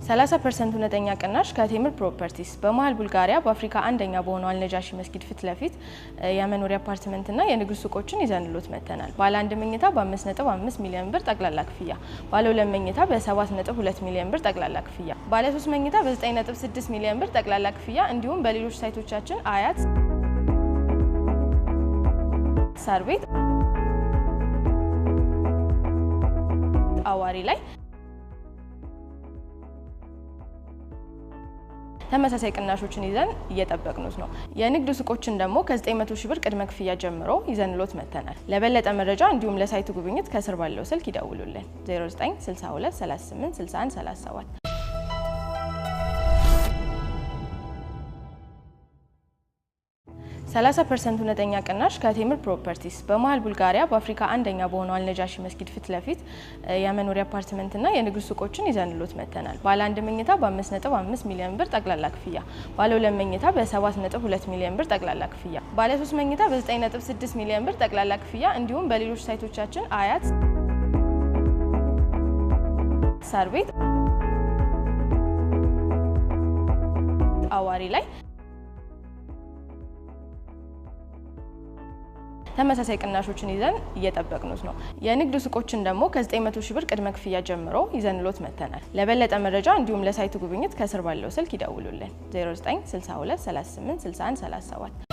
30% እውነተኛ ቅናሽ ከቴምር ፕሮፐርቲስ። በመሀል ቡልጋሪያ በአፍሪካ አንደኛ በሆነው አልነጃሺ መስጊድ ፊት ለፊት የመኖሪያ አፓርትመንትና የንግድ ሱቆችን ይዘንሎት መጥተናል። ባለ አንድ መኝታ በ5.5 ሚሊዮን ብር ጠቅላላ ክፍያ፣ ባለ ሁለት መኝታ በ7.2 ሚሊዮን ብር ጠቅላላ ክፍያ፣ ባለ ሶስት መኝታ በ9.6 ሚሊዮን ብር ጠቅላላ ክፍያ እንዲሁም በሌሎች ሳይቶቻችን አያት፣ ሳር ቤት፣ አዋሪ ላይ ተመሳሳይ ቅናሾችን ይዘን እየጠበቅኑት ነው። የንግድ ሱቆችን ደግሞ ከ900 ሺህ ብር ቅድመ ክፍያ ጀምሮ ይዘንሎት መጥተናል። ለበለጠ መረጃ እንዲሁም ለሳይቱ ጉብኝት ከስር ባለው ስልክ ይደውሉልን። 0962 38 61 37። 30% እውነተኛ ቅናሽ ከቴምር ፕሮፐርቲስ። በመሀል ቡልጋሪያ በአፍሪካ አንደኛ በሆነው አልነጃሺ መስጊድ ፊት ለፊት የመኖሪያ አፓርትመንትና የንግድ ሱቆችን ይዘንሎት መጥተናል። ባለ አንድ መኝታ በ5.5 ሚሊዮን ብር ጠቅላላ ክፍያ፣ ባለ ሁለት መኝታ በ7.2 ሚሊዮን ብር ጠቅላላ ክፍያ፣ ባለ ሶስት መኝታ በ9.6 ሚሊዮን ብር ጠቅላላ ክፍያ እንዲሁም በሌሎች ሳይቶቻችን አያት፣ ሳር ቤት፣ አዋሪ ላይ ተመሳሳይ ቅናሾችን ይዘን እየጠበቅኑት ነው። የንግድ ሱቆችን ደግሞ ከ900 ሺህ ብር ቅድመ ክፍያ ጀምሮ ይዘንሎት መጥተናል። ለበለጠ መረጃ እንዲሁም ለሳይቱ ጉብኝት ከስር ባለው ስልክ ይደውሉልን። 0962 38 61 37።